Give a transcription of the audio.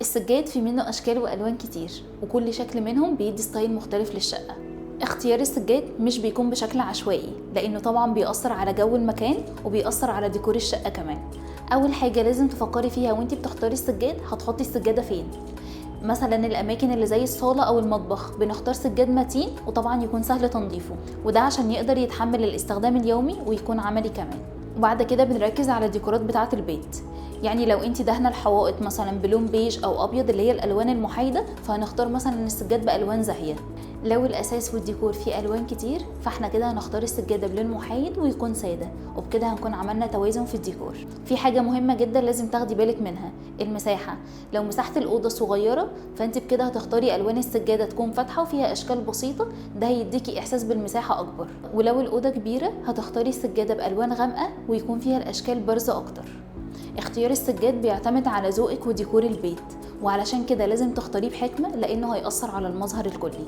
السجاد في منه أشكال وألوان كتير، وكل شكل منهم بيدي style مختلف للشقة. اختيار السجاد مش بيكون بشكل عشوائي، لأنه طبعا بيأثر على جو المكان وبيأثر على ديكور الشقة كمان. أول حاجة لازم تفكري فيها وانتي بتختاري السجاد، هتحطي السجادة فين؟ مثلا الأماكن اللي زي الصالة أو المطبخ بنختار سجاد متين وطبعا يكون سهل تنظيفه، وده عشان يقدر يتحمل الاستخدام اليومي ويكون عملي كمان. وبعد كده بنركز على الديكورات بتاعة البيت، يعني لو انتي دهنه الحوائط مثلا بلون بيج او ابيض اللي هي الالوان المحايده، فهنختار مثلا السجاد بالوان زاهيه. لو الاساس والديكور فيه الوان كتير، فاحنا كده هنختار السجادة بلون محايد ويكون ساده، وبكده هنكون عملنا توازن في الديكور. في حاجة مهمة جدا لازم تاخدي بالك منها، المساحة. لو مساحة الاوضة صغيرة فانت بكده هتختاري الوان السجادة تكون فاتحة وفيها اشكال بسيطة، ده هيديكي احساس بالمساحه اكبر. ولو الاوضة كبيرة هتختاري السجادة بالوان غامقه ويكون فيها الاشكال بارزة اكتر. اختيار السجاد بيعتمد على ذوقك وديكور البيت، وعلشان كده لازم تختاريه بحكمة لأنه هيأثر على المظهر الكلي.